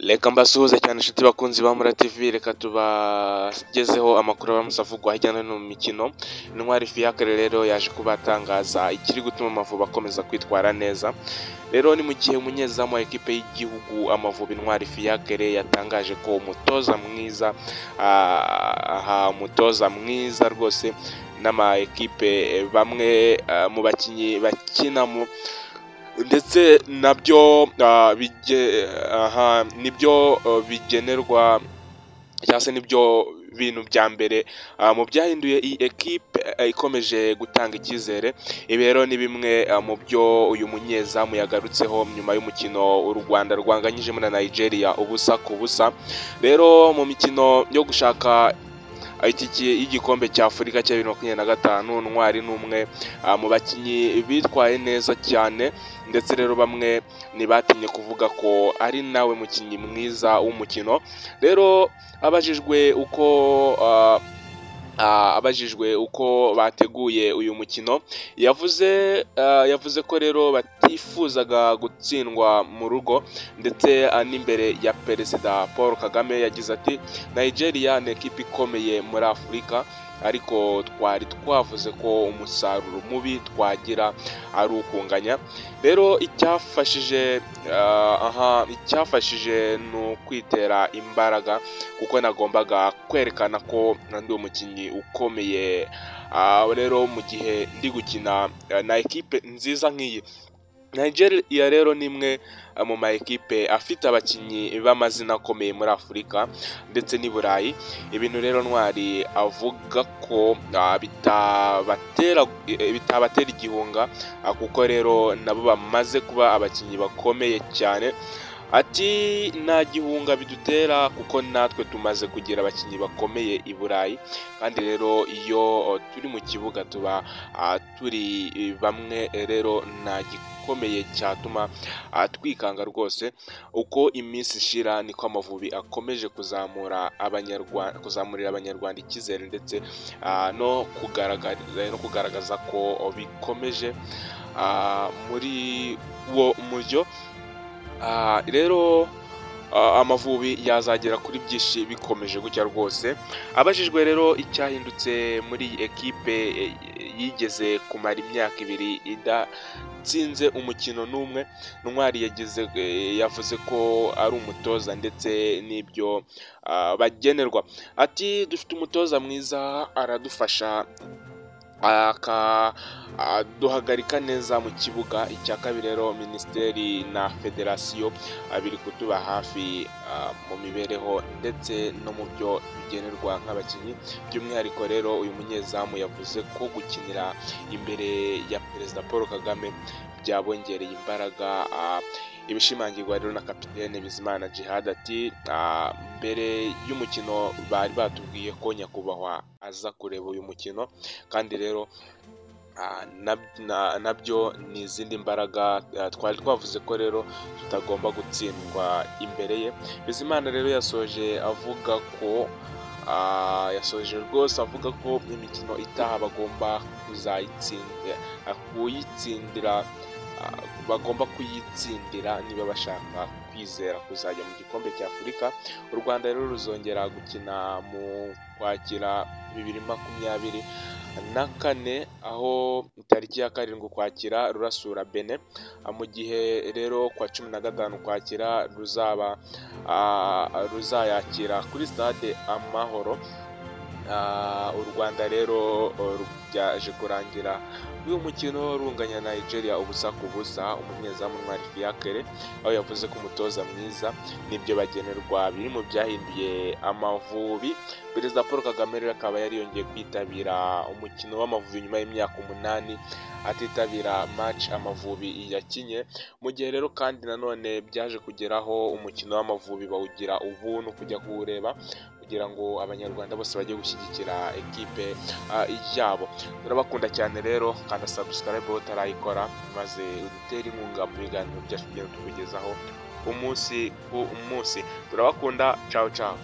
Reka mbasuhuze cyane inshuti bakunzi ba Mura TV, reka tubagezeho amakuru aramutse avugwa hirya no hino mu mikino. Intwari Fiacre rero yaje kuba atangaza ikiri gutuma Amavubi akomeza kwitwara neza. Rero ni mu gihe umunyezamu wa ekipe y'igihugu Amavubi Intwari Fiacre yatangaje ko umutoza mwiza, aha umutoza mwiza rwose n'ama ekipe bamwe mu bakinnyi bakinamo ndetse nabyo nibyo bigenerwa cyangwa se nibyo bintu bya mbere mu byahinduye iyi ekipe ikomeje gutanga icyizere. Ibi rero ni bimwe mu byo uyu munyezamu yagarutseho nyuma y'umukino u Rwanda rwanganyijemo na Nigeria 0-0. Rero mu mikino yo gushaka itike y'igikombe cya Afurika cya 2025, Ntwari ni umwe mu bakinnyi bitwaye neza cyane, ndetse rero bamwe ntibatinye kuvuga ko ari nawe mukinnyi mwiza w'umukino. Rero abajijwe uko bateguye uyu mukino, yavuze ko rero batifuzaga gutsindwa mu rugo ndetse n'imbere ya Perezida Paul Kagame. Yagize ati: "Nigeria ni ekipe ikomeye muri Afurika, ariko twari twavuze ko umusaruro mubi twagira ari ukunganya. Rero icyafashije ni ukwitera imbaraga, kuko nagombaga kwerekana ko ndi umukinnyi ukomeye. Rero mu gihe ndi gukina na ekipe nziza nk'iyi." Nigeria rero ni imwe mu ma ekipe afite abakinnyi b'amazina akomeye muri Afurika ndetse n'i Burayi, ibintu rero Ntwari avuga ko bitabatera igihunga, kuko rero nabo bamaze kuba abakinnyi bakomeye cyane. Ati: "Nta gihunga bidutera kuko natwe tumaze kugira abakinnyi bakomeye i Burayi, kandi rero iyo turi mu kibuga tuba turi bamwe, rero nta gikomeye cyatuma twikanga rwose." Uko iminsi ishira niko Amavubi akomeje kuzamura Abanyarwanda, kuzamurira Abanyarwanda icyizere ndetse no kugaragaza ko bikomeje muri uwo mujyo. Rero Amavubi yazagera kuri byinshi bikomeje gutya rwose. Abajijwe rero icyahindutse muri iyi ekipe yigeze kumara imyaka 2 idatsinze umukino n'umwe, Ntwari yavuze ko ari umutoza ndetse n'ibyo bagenerwa. Ati: "Dufite umutoza mwiza, aradufasha akaduhagarika neza mu kibuga. Icya kabiri rero, minisiteri na federasiyo biri kutuba hafi mu mibereho ndetse no mu byo tugenerwa nk'abakinnyi." By'umwihariko rero uyu munyezamu yavuze ko gukinira imbere ya Perezida Paul Kagame byabongereye imbaraga, ibishimangirwa rero na kapitene Bizimana Djihad. Ati: "Mbere y'umukino bari batubwiye ko nyakubahwa aza kureba uyu mukino, kandi rero nabyo ni izindi mbaraga, twari twavuze ko rero tutagomba gutsindwa imbere ye." Bizimana rero yasoje rwose avuga ko imikino itaha bagomba kuzayitsinda, kuyitsindira, bagomba kuyitsindira niba bashaka kwizera kuzajya mu gikombe cya Afurika. U Rwanda rero ruzongera gukina mu Kwakira 2024, aho tariki ya 7 Ukwakira rurasura Benin, mu gihe rero kwa 15 Ukwakira ruzaba ruzayakira kuri Stade Amahoro. U Rwanda rero byaje kurangira uyu mukino runganya Nigeria 0-0. Umunyezamu Ntwari Fiacre aho yavuze ko umutoza mwiza n'ibyo bagenerwa biri mu byahinduye Amavubi. Perezida Paul Kagame rero akaba yari yongeye kwitabira umukino w'Amavubi nyuma y'imyaka 8 atitabira match Amavubi yakinye. Mu gihe rero kandi nanone byaje kugeraho umukino w'Amavubi bawugira ubuntu kujya kuwureba, kugira ngo Abanyarwanda bose bajye gushyigikira ekipe yabo. Turabakunda cyane rero, kanda subscribe utarayikora maze udutere inkunga mu biganiro byacu tugenda tukugezaho umunsi ku munsi. Turabakunda, ciao ciao.